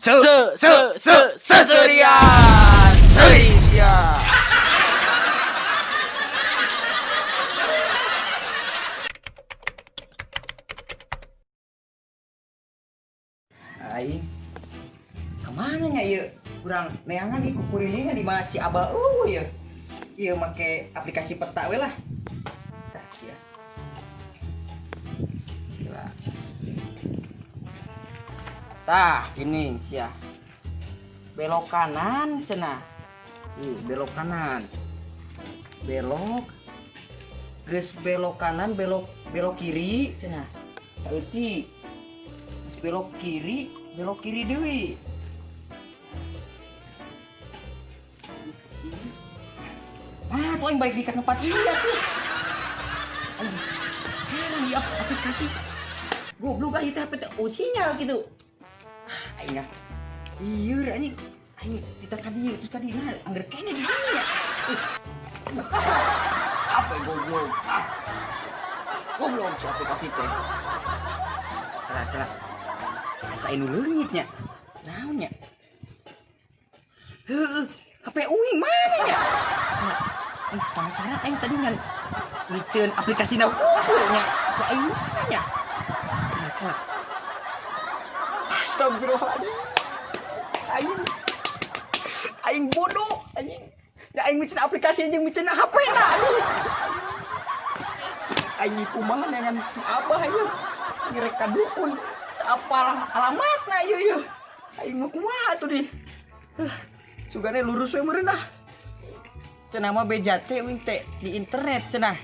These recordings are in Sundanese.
Se se se seserian seri sia. Aing kemana nya ieu? Kurang neangan ieu kurilingan di mana si Abah eueuh ieu. Ieu make aplikasi peta we lah. Tah sia. Gila. Tah, ini sia. Belok kanan cenah. Ih, belok kanan. Belok. Geus belok kanan, belok belok kiri cenah. Saeutik. Geus belok kiri deui. Ah, tuh aing balik di tempat ieu tuh. Aing heran ieu aplikasi. Goblok ah ieu teh HP teh oh sinyal gitu. Ah, aing ah. Ieu anjing. Aing kita ka dieu terus ka dieu nah angger kene di dieu nya. Apa goblok? Ah. Goblok si aplikasi teh. Salah, salah. Asa anu leungit nya. Naon nya? Heueuh, HP uing mana nya? Penasaran aing tadi ngan miceun aplikasina unggul nya. HP aing mana nya? Kenapa? Astagfirullahaladzim. Aing aing bodoh anjing. Ya aing miceun aplikasi jeung miceun HP na. Aduh. Aing kumaha dengan si Abah ieu. Ngerek ka dukun. Apal alamatna ieu ieu. Aing mah kumaha atuh di. Sugane lurus we meureun ah. Cenah mah beja teh uing teh di internet cenah.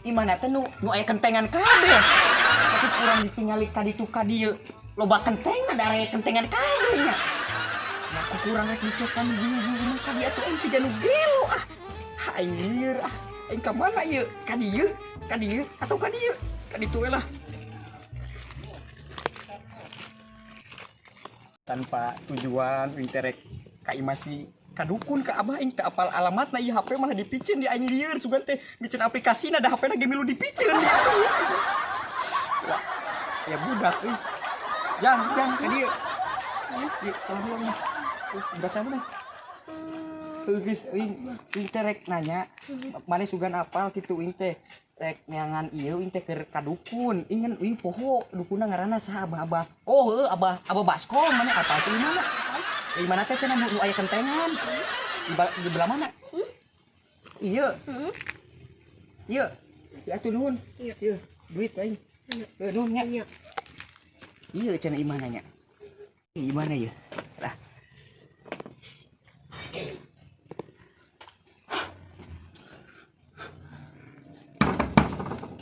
Imahna teh nu nu aya kentengan kabeh. Tapi kurang ditingali ka ditu ka dieu. Loba kentengan da aya kentengan kabeh nya. Nah, aku kurang rek dicekan gini-gini ka dieu atuh aing siga nu gelo ah. Ha aing lieur ah. Aing ka mana ieu? Ka dieu? Ka dieu atau ka dieu? Ka ditu we lah. Tanpa tujuan uing teh rek ka imah si ka dukun ka abah aing teu apal alamatna ieu HP malah dipiceun di aing lieur sugan teh miceun aplikasina da HP na ge milu dipiceun. Ya, ya budak euy. Jang, jang ka dieu. Ieu tolong tolong. Budak sama nih. Heuh geus uing uing teh rek nanya maneh sugan apal kitu uing teh rek neangan ieu uing teh keur ka dukun. Ingin uing poho dukunna ngaranna saha abah-abah. Oh heuh abah abah baskom maneh apal teh imahna. Di mana teh cenah nu aya kentengan? Di belah mana? Iya. Iya. Ya atuh nuhun. Iya. Iya, duit aing. Iya. Heuh nuhun nya. Iya. Iya cenah imahna nya. Imahna ieu. Lah.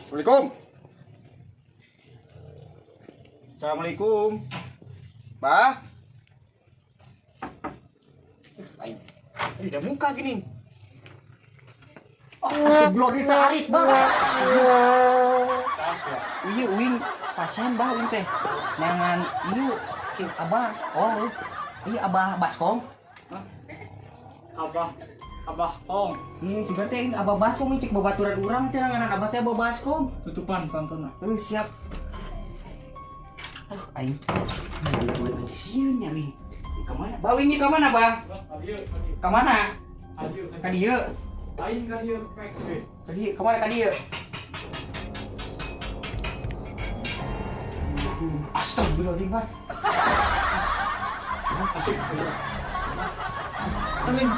Assalamualaikum. Assalamualaikum. Bah. Aing. Ini udah muka gini. Oh, belum ditarik, Bah. Iya, uing pasan bah uing teh. Neangan ieu si Abah. Oh, iya Abah Baskom. Hah? Abah, Abah Kong. Iya, juga teh Abah Baskom cek babaturan urang cenah ngaran Abah teh Abah Baskom. Tutupan pantona. Heuh, siap. Aduh, aing. Aduh, aing sieun nya uing. Ka mana? Bah uing ka mana, Bah? Ka mana? Ka dieu. Lain ka dieu pek we. Ka dieu, ka mana ka dieu? Astagfirullahaladzim, Bah. Amin.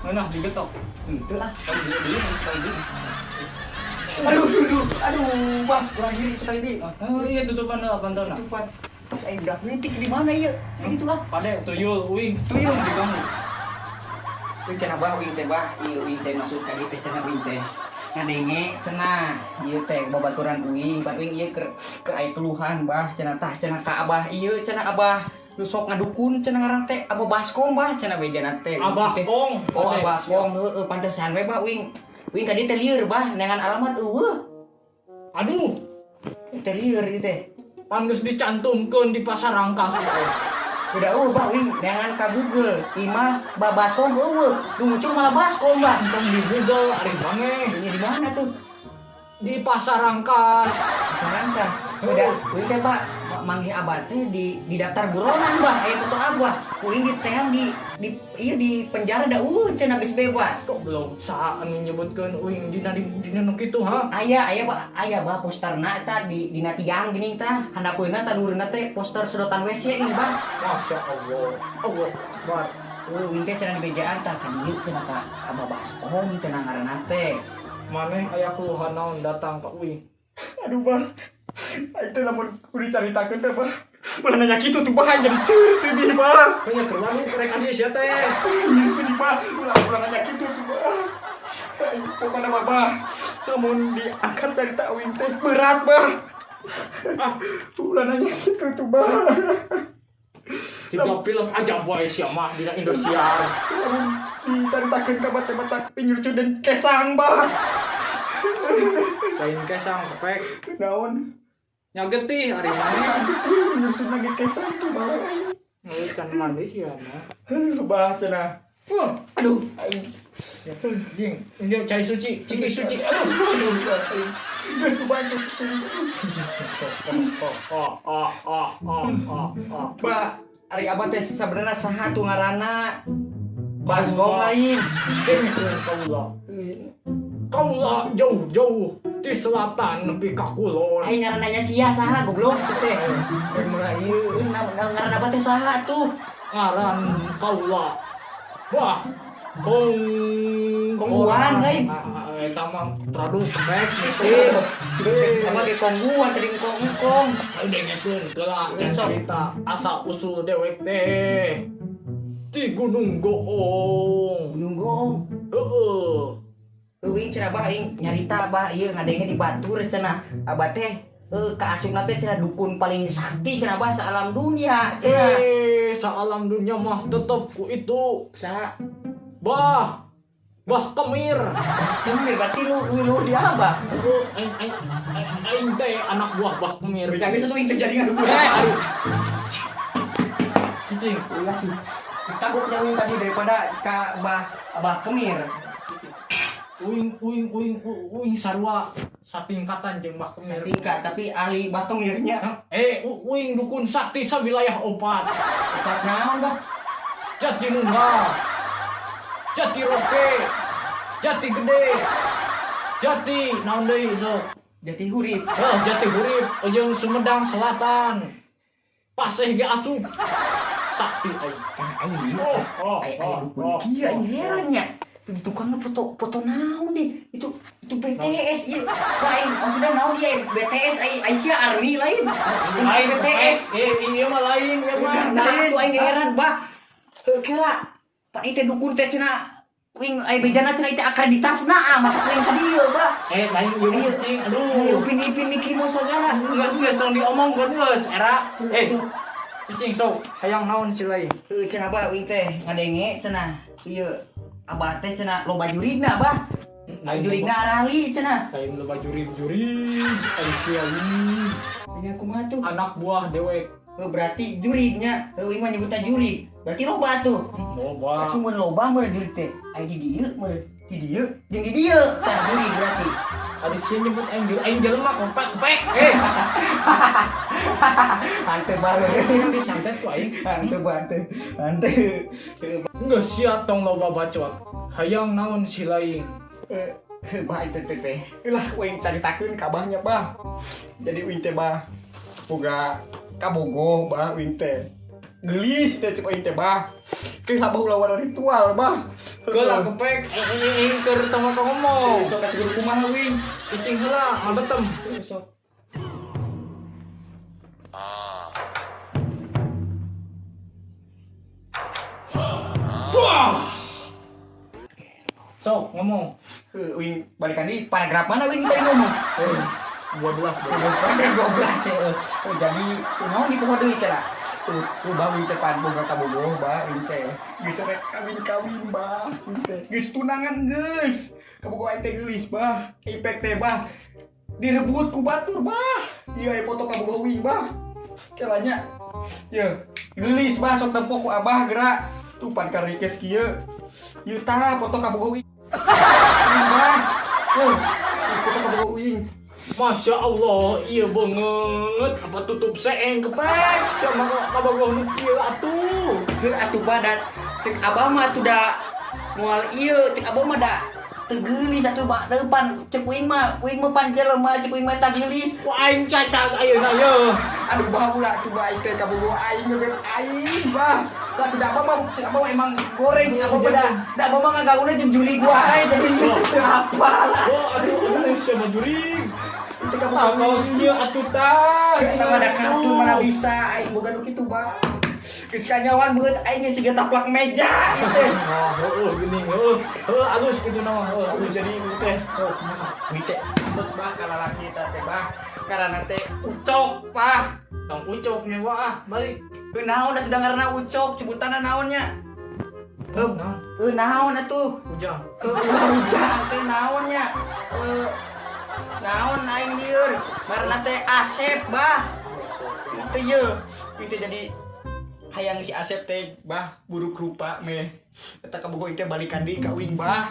Mana digetok? Henteu ah, sekali deui, sekali deui. Aduh, aduh, aduh, Bang, kurang diri sekali deui. Oh, iya tutupan lah pantona. Tutupan. Terus aing udah ngeutik di mana ieu? Kayak gitu ah. Pade tuyul uing. Tuyul. Di kamu. Euy cenah bah uing teh bah, ieu uing teh maksud ka dieu teh cenah uing teh. Ngadenge cenah ieu teh babaturan uing, pan uing ieu keur keur aya keluhan bah cenah tah cenah ka abah ieu cenah abah nu sok ngadukun cenah ngaran teh Abah Baskom bah cenah bejana teh. Abah Kong. Oh, Abah Kong heueuh pantesan we bah uing. Uing ka dieu teh lieur bah neangan alamat eueuh. Aduh. Teh lieur ieu teh. Pan geus dicantumkeun di pasar Rangkas. Udah eueuh bah uing neangan ka Google. Imah Bah Baskom eueuh. Nu muncul malah Baskom bah. Cantum di Google ari maneh. Ini di mana tuh? Di pasar Rangkas. Pasar Rangkas. Udah, uing teh Pak. Manggih abah teh di daftar buronan bah, aya foto abah. Ku aing diteang di ieu di penjara da eueuh cenah geus bebas. Goblok, saha anu nyebutkeun uing dina nu kitu ha? Aya aya bah, aya bah posterna eta di dina tiang geuning tah, handapeunna tah luhurna teh poster sedotan WC geuning bah. Masya Allah. Allah Akbar. Uing teh cenah di bejaan tah ka dieu cenah ka Abah Baskom cenah ngaranna teh. Maneh aya keluhan naon datang ka uing? Aduh bah, itu lamun kudu dicaritakeun teh bah. Ulah nanya kitu tuh bah, jadi ceur sedih bah. Nya keur wani rek ka dieu sia teh. Jadi sedih bah, ulah nanya kitu tuh bah. Pokokna mah bah, lamun diangkat carita uing teh berat bah. Ah, ulah nanya kitu tuh bah. Tiga film aja boy sia mah dina Indosiar. Lamun dicaritakeun ka bate-bate pinyurcu dan kesang bah. Lain kesang kepek. Naon? Nya getih ari maneh. Getih nyurcut lagi kesang tuh bah. Euy kan mandi sia mah. Heuh bah cenah. Wah, aduh aing. Jing, ini cai suci, ciki suci. Aduh, aduh, aduh. Geus bantu. Bah, ari abah teh sabenerna saha tuh ngaranna? Baskom lain. Dengekeun kaula. Kaula jauh-jauh di selatan nepi ka kulon. Aing ngaranna sia saha goblok teh. Rek mulai ieu ngaran abah teh saha tuh? Ngaran kaula. Wah, kong kongguan lain. Eta mah terlalu kepek mesin. Apa ge kongguan tadi kong-kong. Ayo dengekeun heula cerita asal usul dewek teh. Di Gunung Goong. Gunung Goong. Heeh. Euy cenah bah aing nyarita bah ieu ngadenge di batur cenah. Abah teh kaasupna teh cenah dukun paling sakti cenah bah saalam dunia cenah. Saalam dunia mah tetep ku itu. Sa Bah. Bah Kemir. Kemir berarti lu dia abah. Aing teh anak buah Bah Kemir. Yang itu tuh yang terjadi ngadukun. Aduh. Cicing. Ulah tuh. Kagok jauh tadi daripada ka Bah Kemir. Uing sarua satingkatan jeung Bah Kemir. Satingkat tapi ahli Bah Kemirnya. Uing dukun sakti sawilayah opat. Opat naon bah? Jati Nunggal, Jati Roke, Jati Gede, Jati naon deui sok? Jati Hurip. Oh, Jati Hurip jeung Sumedang Selatan. Paseh ge asup. Sakti aing. Aing. Aing dukun kieu aing heran nya. Tukangna foto naon nih? Itu BTS ieu. Lain, maksudna naon ieu BTS Aisyah Army lain. Lain BTS. Ieu mah lain ieu mah. Nah, tuh aing heran bah. Heuh kela. Pan ieu teh dukun teh cenah kuing aya bejana cenah ieu teh akreditasna ah mata kuing ka dieu bah. Lain ieu mah cing. Aduh. Upin-ipin mikir mau sagala. Geus tong diomongkeun geus era. Cicing sok hayang naon si lain. Heuh cenah bah uing teh ngadenge cenah ieu abah teh cenah loba jurigna bah. Jurigna arali cenah. Lain loba jurig-jurig ari sia ini. Nya kumaha tuh? Anak buah dewek. Berarti jurignya, uing mah nyebutna jurig. Berarti loba tuh. Loba. Berarti mun loba meureun jurig teh. Aya di dieu meureun, di dieu jeung di dieu. Tah jurig berarti. Ari sia nyebut aing jurig, aing jelema kompak kepek. Hanteu banget. Yang disantet ku aing. Hanteu banget. Hanteu. Geus sia tong loba bacot. Hayang naon si lain. Bah itu teh. Lah uing caritakeun ka abahnya bah. Jadi uing teh bah boga kabogoh bah uing teh. Geulis teh cek uing teh bah. Keun lah bah ulah ritual bah. Keula kepek aing keur tong ngomong. Sok atuh kumaha uing? Cicing heula ngabetem. Sok. Wah. Sok ngomong. Uing balikan di paragraf mana uing tadi ngomong? 12. Paragraf 12 ya. Jadi naon di poho deui teh lah. Tuh bah uing teh pan boga kabogoh bah uing teh. Geus rek kawin-kawin bah uing teh. Geus tunangan geus. Kabogoh aing teh geulis bah. Ipek teh bah. Direbut ku batur bah. Ieu aya foto kabogoh uing bah. Kelanya. Ye, geulis bah sok tempo ku abah gerak. Tuh pan karikes kieu. Ieu tah foto kabogoh uing. Bah. Foto kabogoh uing. Masya Allah, iya banget. Apa tutup seeng kepek sama kabogoh nu kieu atuh. Heuh atuh badan cek abah mah atuh da moal ieu, cek abah mah da teu geulis atuh bak depan cek uing mah pan jelema cek uing mah eta geulis. Ku aing cacag ayeuna ye. Aduh, bah, ulah atuh, bah, aing teh kabogoh aing ngebet aing, bah. Lah tuh da abah mah, cek abah mah emang goreng, cek abah mah da abah mah ngaganggunya jeung juri gua ae, jadi apa lah. Oh, aduh, aduh, siapa jurig? Cek Ah, abah kaos kieu atuh tah. Eta mah da kartu mana bisa aing boga nu kitu, bah. Geus kanyawan beut aing geus siga taplak meja gitu. Oh, heueuh geuning, heueuh. Heueuh alus kitu mah, heueuh alus Jadi ieu teh Oh, kumaha? Wih teh ambek, bah, ka lalaki eta teh, bah. Karena teh ucok, bah. Tong ucok nya wah, ah, balik. Heuh, naon atuh dengarna ucok, sebutanna naonnya? Heuh, Naon? heuh naon atuh? Ujang. Heuh, ulah ujang teh naonnya? Heuh, naon aing lieur? Karena teh Asep, bah. Teh ieu, ieu teh jadi Hayang si Asep teh, bah, buruk rupa meh. Eta kabogoh teh balikan deui ka uing, bah.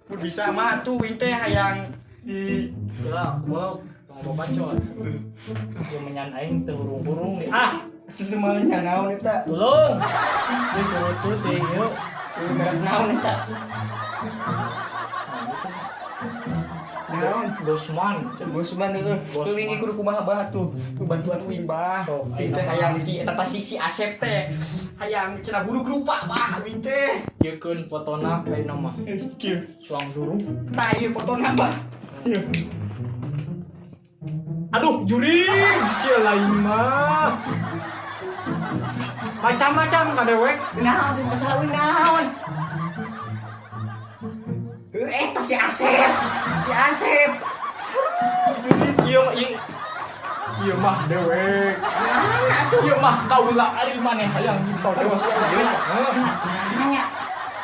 Mun bisa mah tuh uing teh hayang di Lah, gua tong babacot. Ieu menyan aing teu hurung-hurung nih. Ah, Itu mah nya naon eta? tolong. Ieu turut sih ieu. Merek naon eta? Naon? Gosman. Gosman heueuh. Gosman. Tuh wingi kudu kumaha, bah, tuh. Tuh bantuan uing, bah. Sok, Uing teh ayeuna hayang si eta tah si Asep teh. Hayang cenah buruk rupa, bah, uing teh. Ieu keun fotona ayeuna mah. Kieu. Suang duruk. Tah ieu fotona, bah. Ieu. Aduh, jurig, sia lain mah. Macam-macam ka dewek. Naon tuh masalah uing naon? Heuh, eta si Asep. Si Asep. Ieu ieu ieu mah dewek. Mana atuh? Ieu mah kaula ari maneh hayang nyipta dewasa. Heuh. Nanya.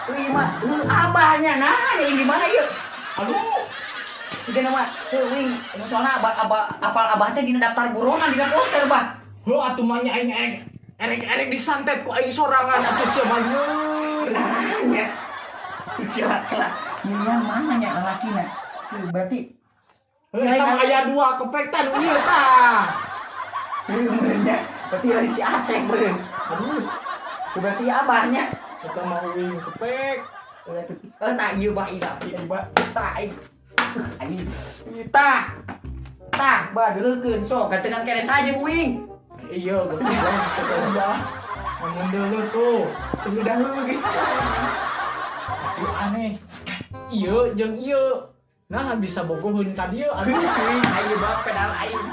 Euy mah, euy abahnya nah, yang gimana ieu? Aduh, Siga nama heuh uing soalna abah abah apal abah teh dina daftar buronan dina poster, bah. Heuh atuh mah nya aing erek erek erek disantet ku aing sorangan atuh sia mah lieur. Nanya. Kira kira ini mana nya lalakina? Heuh, berarti Heuh, eta mah aya dua kepektan ieu tah. Heuh, meureun nya. Berarti lain si Asep meureun. Aduh, Berarti abahnya. eta mah uing kepek. Eh, tak ieu bah ida. Ieu bah. Tak aing. Anjing. Tah. Tah, bah deukeun sok gantengan kene saja uing. Iya, betul. Bah. Namun dulu tuh. Tunggu dahulu gitu. Tapi aneh. Iya, jeung ieu. Nah, bisa bogoheun ka dieu aduh. Uing aing bah pedal aing.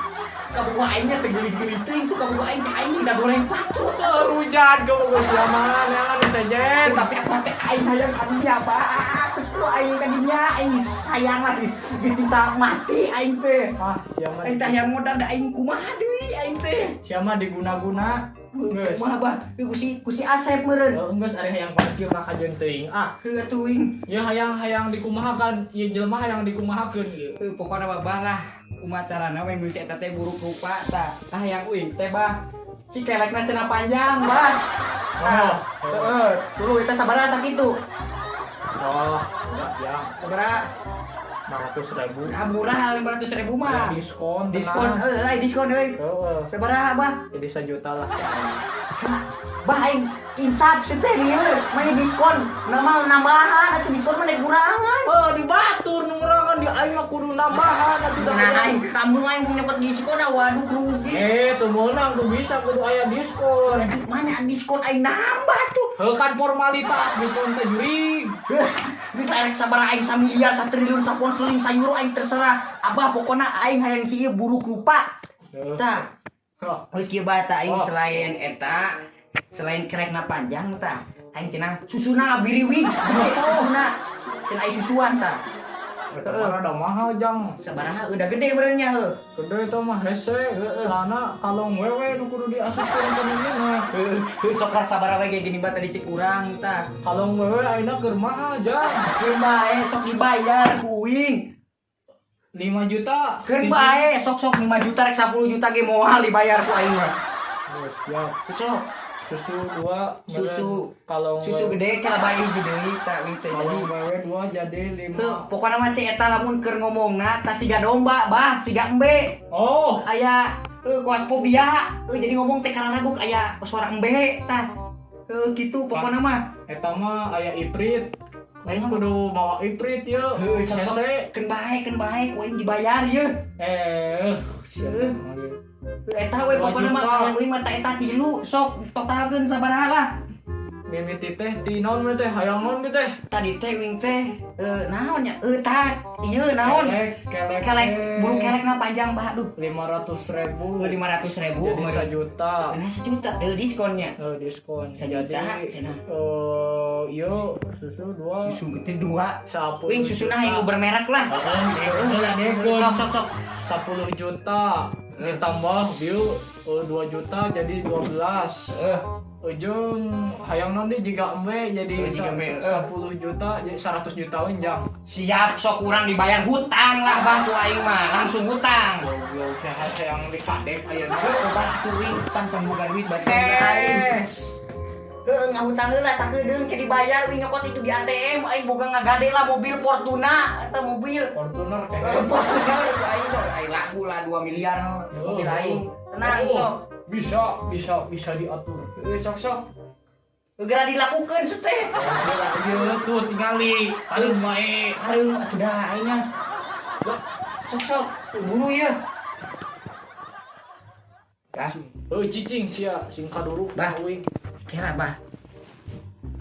Kabogoh aingnya teh geulis-geulis teuing tuh kabogoh aing cek aing udah goreng patut. Rujat gobogoh sia mah neangan sejen. Tapi aku teh aing hayang kadinya, bah. Tuh aing kadinya aing sayang lah geus cinta mati aing teh. Ah, sia mah. Aing teh hayang modal da aing kumaha deui aing teh. Sia mah diguna-guna. Geus. Kumaha bah? Ku si Asep meureun. Heuh, geus ari hayang parkir ka kajeun teuing. Ah, Heuh atuh uing. ieu hayang-hayang dikumahakan, ieu jelema hayang dikumahakeun ieu. Heuh, pokona mah bah lah. Kumaha carana we geus eta teh buruk rupa tah. Tah hayang uing teh, bah. Si kelekna cenah panjang, bah. Tah, heeh, dulu eta sabaraha sakitu? Oh, enggak ya. Sabaraha? 500 ribu. Ah, murah 500 ribu Ya, mah. diskon, Diskon, tenang. euy, diskon euy. Heeh. Sabaraha, bah? Jadi sejuta lah. Bah aing insaf sih teh lieur, mah diskon. Nama nambahan atuh diskon mah kurangan. Oh, di batur nu ngurangan di aing mah kudu nambahan atuh da. Nah, aing kamu aing mau nyokot diskon ah, waduh rugi. Eh, tuh meunang tuh bisa kudu aya diskon. Aduh, mana diskon aing nambah tuh. Heuh kan formalitas diskon teh jurig. Heuh, geus erek sabaraha aing samiliar, satriliun, saponseling, sayuro aing terserah. Abah pokona aing hayang si ieu buruk rupa. Heuh. Tah, Hah. geus kieu bae tah aing Oh. selain eta, selain kerekna panjang tah, aing cenah susuna biriwig, susuna. Cenah aing susuan tah. Eta mah rada mahal jang. Sabaraha udah gede benernya heuh. Gede itu mah hese. Heeh. Sana kalong wewe nu kudu diasupkeun ka nu mah. Heuh, heuh, sok lah sabaraha we ge gini bae tadi cek urang tah. Kalong wewe ayeuna keur mahal jang. Keun bae sok dibayar ku uing. 5 juta. Keun bae sok-sok 5 juta rek 10 juta ge moal dibayar ku aing mah. Oh, siap. Sok. Susu dua. Susu. Kalau Susu gede kala bayi hiji deui tah uing teh. Kalau Jadi wewe dua jadi lima. Heuh, pokona mah si eta lamun keur ngomongna tah siga domba, bah, siga embe. Oh, Aya kuas fobia, jadi ngomong teh kararaguk aya suara embe tah. Heuh kitu pokona mah. Eta mah aya iprit. Aing kudu mawa iprit yeuh. Heuh, sok Hese. keun bae ku aing dibayar yeuh. Siap. Heuh, eta we Dua pokona mah juta. hayang uing mah ta eta tilu sok totalkeun sabaraha lah. Mimiti teh ti naon we teh hayang naon we teh? Tadi teh uing teh naon nya? Tah ieu naon? Kelek, kelek. Kelek, bulu kelekna panjang bah aduh. 500.000. 500.000. Jadi 1 juta. Nah, 1 juta, diskonnya. Eh, diskon. 1 juta, Jadi, cenah. Ieu susu dua. Susu gede dua. 10 Wing susuna juta. yang nu bermerek lah. Heeh, Sok sok sok. 10 juta ditambah bieu 2 juta jadi 12. Ujung hayang non di jiga embe jadi Oh, jiga embe, eh. 10 juta jadi 100 juta jang. Siap sok kurang dibayar hutang lah bang ku aing mah, langsung hutang. Goblok sehat hayang dikadek ayeuna. Heuh bah atuh wing hutang can boga duit baca aing. Eh, Heuh ngahutang heula sakedeung ke dibayar wing nyokot itu di ATM aing boga ngagade lah mobil Fortuna eta mobil. Fortuner Eh, kayak Fortuner ku aing teh aing laku lah 2 miliar mobil aing. Tenang Oh, sok. Bisa bisa bisa diatur. Heuh sok sok. Geura dilakukeun teh. Ieu tuh tingali, paling mae. Aduh, atuh dah aingnya. Sok sok, buru ya. Dah, Heuh cicing sia sing kaduruk Bah. uing. kira bah.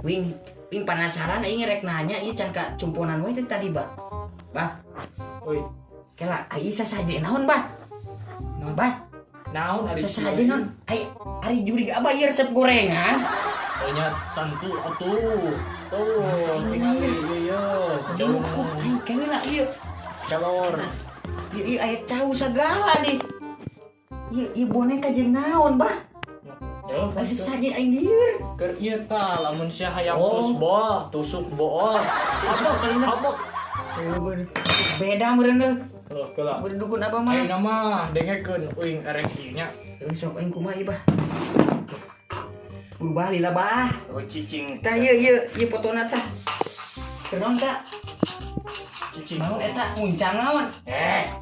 Wing, wing penasaran aing rek nanya ieu can ka cumponan we teh tadi, bah. Bah, Oi, kela ai sasaje naon, bah? Naon? Bah, Naon ari sasaje naon? Ai ari jurig abah ieu resep gorengan. Oh nya tentu atuh. Tuh, tingali ieu ieu. Cukup aing kela ieu. Kelor. Ieu ieu aya cau sagala deh. Ieu ieu boneka jeung naon, bah? Yo, Ari sasaje aing lieur. Keur ieu tah lamun sia hayang Oh. tusbol, tusuk bool. Apa kali na? Apa? Beda meureun teh. Loh, keula. Berdukun apa mah? Ayeuna mah dengekeun uing erek ieu nya. Euy sok aing kumaha ieu bah. Berubah lila bah. Oh cicing. Tah ieu ieu ieu fotona tah. Kenaon tah? Cicing. Naon eta muncang naon? Eh,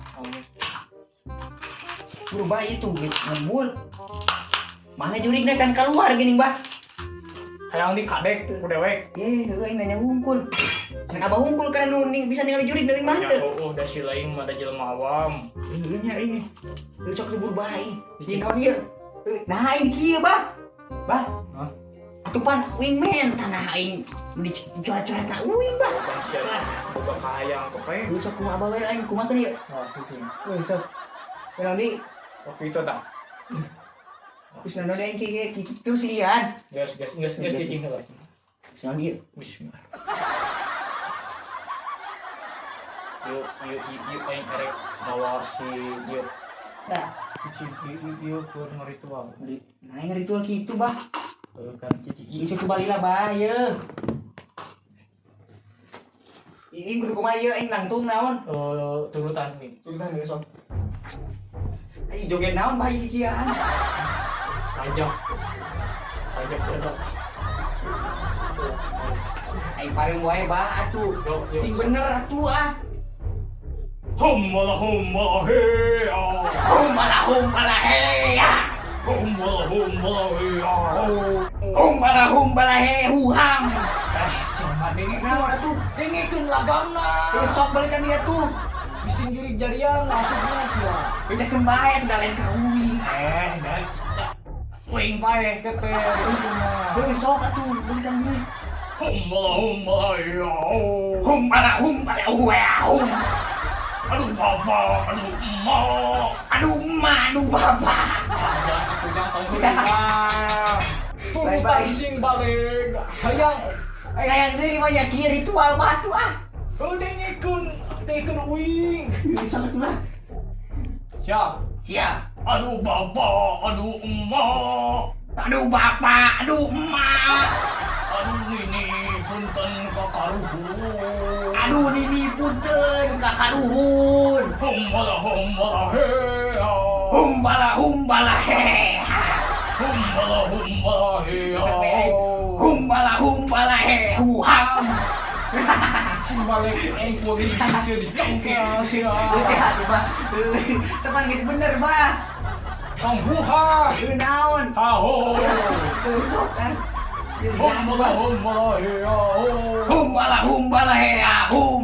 Berubah itu geus ngebul. Mana jurigna can keluar geuning bah. hayang dikadek ku dewek. Ye, heueuh aing nanya hungkul. Can abah hungkul karena nu ning bisa ningali jurig deui mah Ya teu. heueuh da si lain mah da jelema awam. Heueuh nya aing. Heueuh sok libur bae. Ieu naon ieu? Heuh, nah aing kieu bah. Bah. Hah? Atuh pan uing men tanah aing dicoret-coret na uing bah. Pan sia boga kahayang kepe. Heueuh sok kumaha abah we aing kumaha teh ieu? Nah, cicing. Heueuh sok. Naon di? Waktu itu tah. Terus naon di aing kieu kieu terus ian. Geus geus geus geus cicing heula. Terus naon ieu? Bismillah. Yuk, yuk, yuk, yuk, aing erek mawa si yuk. Tah, Cicing, yuk, yuk, yuk, keur ngeritual. nah aing ritual kitu bah. Heuh kan cicing. Ieu sok bali lah bah ieu. Ini kudu kumaha ieu aing nangtung naon? Eh, turutan nih. Turutan geus sok. Aing joget naon bah ieu kikian. Pajak. Pajak kodok. Aing pareum wae bah atuh. Yo, yo. Sing bener atuh ah. Hum wala hum wala he ah. Hum bala hum bala he ah. Hum wala hum wala he ah. Hum bala hum bala he huham. Eh, siapa dengekeun? Naon atuh? Dengekeun lagamna. Geus sok balikan dia tuh. Bising jurig jarian masukna sia. Beda kembayan da lain ka uing. Eh, dan uing paeh ke teh itu mah. Geus sok atuh balikan deui. Hum wala hum wala he ah. Hum bala hum bala hum. Aduh bapak, aduh emak. Aduh emak, aduh bapak. Jangan aku jangan tahu mah. Turutan Bye-bye. sing balik. Hayang Hayang sini mah nya kieu ritual batu ah. Oh, dengekeun, dengekeun uing. Geus sok atuh lah. Siap. Siap. Aduh bapak, aduh emak. Aduh bapak, aduh emak. Aduh nini punten kakaruhun. Aduh nini punten kakaruhun. Hum wala hum wala he. ah. Hum bala hum bala he. Humbala humbala he. Sampai humbala humbala he huham. Sing balik aing kuwi sia dicongkel sia. Sehat bah. Teman geus bener bah. Tong huha. Naon? Ha ho. Sok kan. Humbala humbala he ho. Humbala humbala he hum.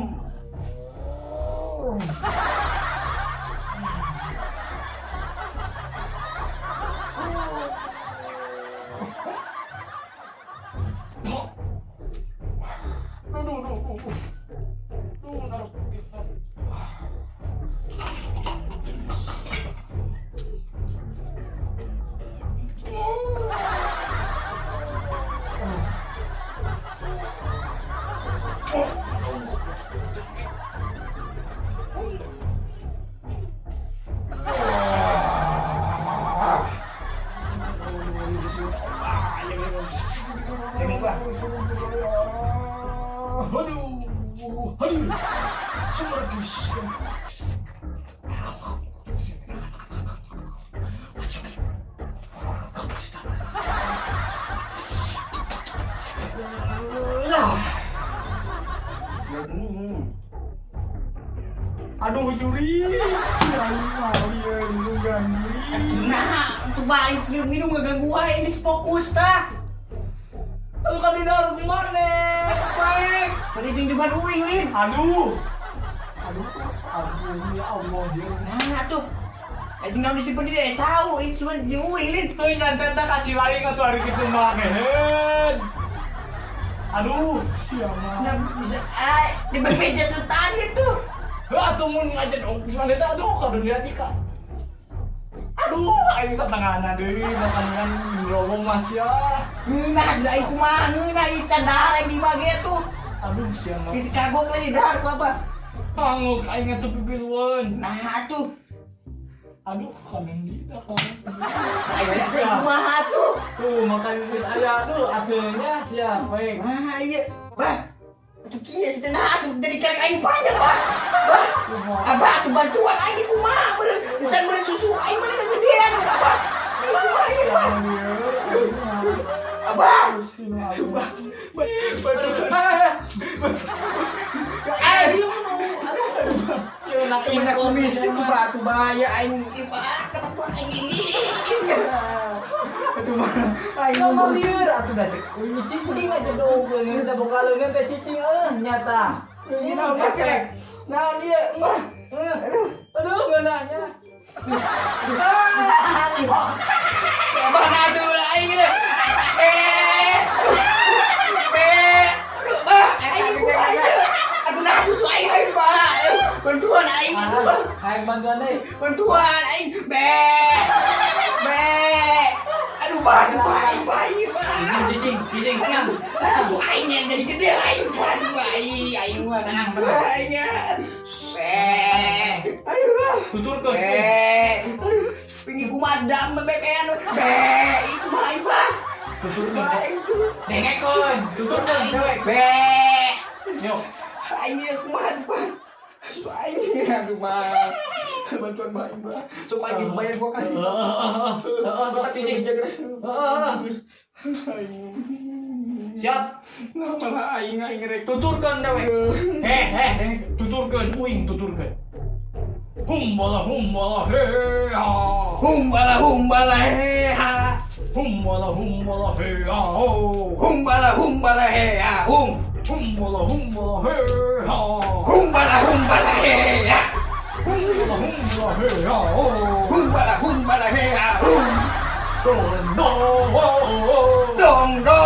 Aduh curi, nah, untuk baik minum ngeganggu wae ini fokus tah. Lu kan udah kemana? Baik. Penting juga uing lin. Aduh. Aduh, aduh ya Allah dia. Nah tuh. Anjing naon disimpen di deh tahu ini cuma di uing lin. Heuh nyantet tah kasih lagi ka hari kitu mah kehen. Aduh, siapa? Nah, bisa di bermeja tuh tadi tuh. Heuh atuh mun ngajen mana teh aduh ka dunia nikah. Aduh, aing satengahna deui makanan ngerowong mas ya. Ngeunah da aing kumaha ngeunah ieu can dahar aing di imah ge tuh. Aduh sia mah. Geus kagok lagi dahar ku apa? Pangok aing atuh pipilueun. Nah atuh. Aduh, kanan di dah. Aing teh kumaha tuh? Tuh makan geus aya tuh atuhnya sia baik. Nah ieu, bah. Atuh kieu sih nah atuh jadi kerek aing panjang, bah. Bah. Abah atuh bantuan aing kumaha bener. Can bener susu aing mah kegedean, abah. Aing kumaha ieu, bah. Abah. Abah. Aduh. Kumis itu batu bahaya aing kenapa aing ini. Aduh mah aing ngomong lieur atuh da cek uing cicing aja dogeun ieu teh boga leungeun teh cicing nyata. Ini naon kerek? Naon ieu? Mah. Aduh. Aduh ngeunahnya. Abah aduh aing ieu. Aduh bah aing kumaha ieu? Aduh nah susu aing lain bah. Bantuan aing bah. Aing bantuan deui. Bantuan aing. Be. Be. Aduh bah, aduh bah, aing bah, ieu bah. Cicing, cicing, tenang. Susu aing jadi gede aing bah, aduh bah, aing mah tenang, tenang. Aing. Be. Aduh bah. Tuturkeun. Be. Aduh, pingin kumaha dam bebean. Be, itu mah aing bah. Tuturkeun. Dengekeun, tuturkeun cewek. Be. Yuk. Aing ieu kumaha bah. Susu aing aduh mah. Bantuan bah, bah. Sok aing bayar gua kasih. Heeh, sok cicing. Heeh. Siap. Nah, malah aing aing rek tuturkeun dewek. Heh, tuturkeun uing tuturkeun. Humbala humbala he ha. Humbala humbala he ha. Humbala humbala he ha. Humbala humbala he ha. Hum. Humbala humbala he ha. Humbala humbala he ha. Humbala humbala he ha. Humbala humbala he ha. Hum. Dong do. Dong do.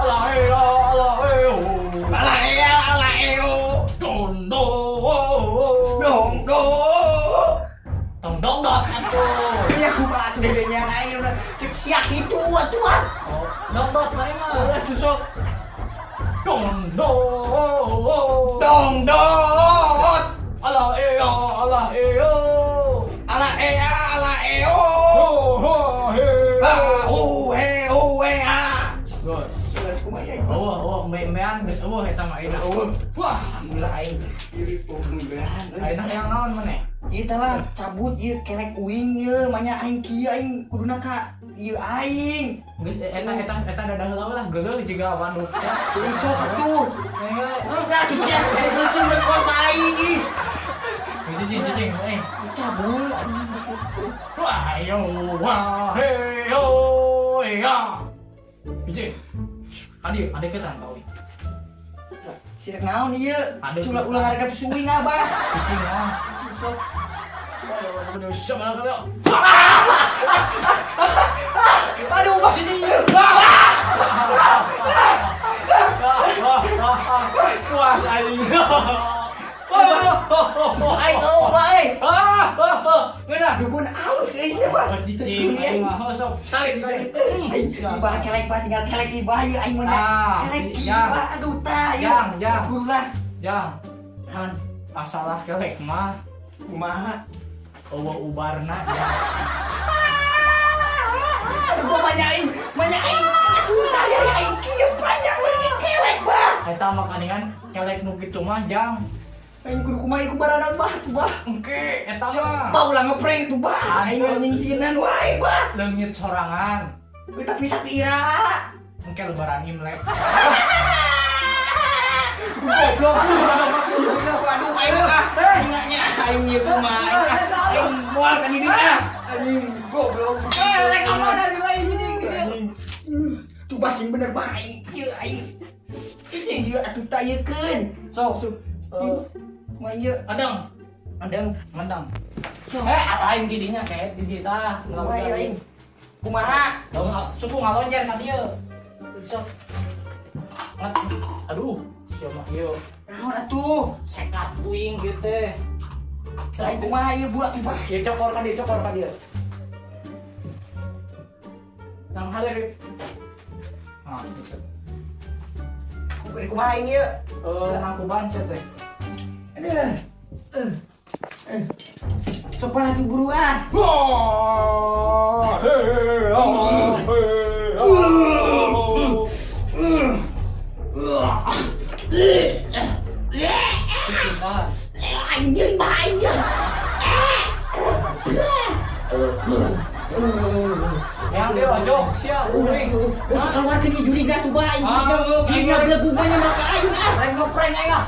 Ala he ha ala he ho. Ala he ha ala he ho. Dong do. Dong do. Tong dong dot atuh. Iya kumaha atuh dedenya aing udah cek siak itu atuh. Oh, dong dot mah mah. Atuh sok. Dong do. Dong dot. Ala e a ala e o. Ala e a ala e o. Ho ho he. Ha hu he hu he ha. Geus. Geus kumaha ieu? Oh, oh, embe-embean geus eueuh eta mah enak. Eueuh. Wah, Alhamdulillah aing diri pembean. Ayeuna hayang naon maneh? Ieu teh lah cabut ieu kelek uing ieu, manya aing kieu, aing kuduna ka ieu aing. Geus eta eta eta dadah heula lah, geuleuh jiga manuk ya. Sok atuh. Enggak kieu langsung merkosa aing ih. Cicing cicing eh. Cabul anjing. Wah yo wah he yo ya. Cicing. Adi, adi kita tahu. Sirek naon ieu? Ada. Ulah ulah harga suing abah. Cicing ah. Sok. Siapa kau? Aduh, bah. Cicing. Puas anjing. Aing oh, bah euy. Ngeunah. Dukun alus euy sia, bah. Cicing aing mah sok tarik tarik. Aing ibah kelek bah, tinggal kelek ibah ieu aing mah. Ah, Kelek jang. ibah aduh tah ieu. Jang, jang. Ulah. Jang, Naon? masalah kelek mah Kumaha? Euweuh ubarna ya. Aduh, bah manya aing, manya aing. Aduh, sehari-hari aing kieu panjang beureuh kelek bah. Eta mah kaningan kelek nu kitu mah, Jang. Aing kudu kumaha ku baranan bah tuh bah. Engke eta mah. Bah ulah ngeprank tuh bah. Aing mah nyingsieunan wae bah. Leungit sorangan. Euy, tapi sakira. Engke lebaran Imlek. Goblok. Aduh, aing ah. Aing nya aing ieu kumaha aing ah. Aing moal ka di dieu ah. Anjing goblok. Eh, rek ka mana sih lain cicing di dieu? Anjing. Tuh bah sing bener bah aing ieu aing. Cicing. Ieu atuh tah ieu keun. Sok. Sing. Kumaha ieu? Adang, Adang. mendang. Eh, lain tidinya kayak di dieu tah. Kumaha ieu aing? Kumaha? Dong, suku ngalonjer ka dieu. Sok. Aduh, sia mah ieu. Naon atuh? Sekat uing gitu teh. Aing kumaha ieu budak tuh bah. Ya cokor ka dieu, cokor ka dieu. Nang halir. Ah, gitu. Beri kumaha aing ieu? Eh, nangkuban sia teh. Aduh. Eh. Sok bah atuh buru ah. Wah, he, ah, he, ah. Cinta. Anjing bah anjing. Yang dia ojok, sia uring. Keluar ke dia jurigna tuh bah anjing. Ah, Jurigna belegug mah nya maka aing ah. Lain ngeprank aing ah.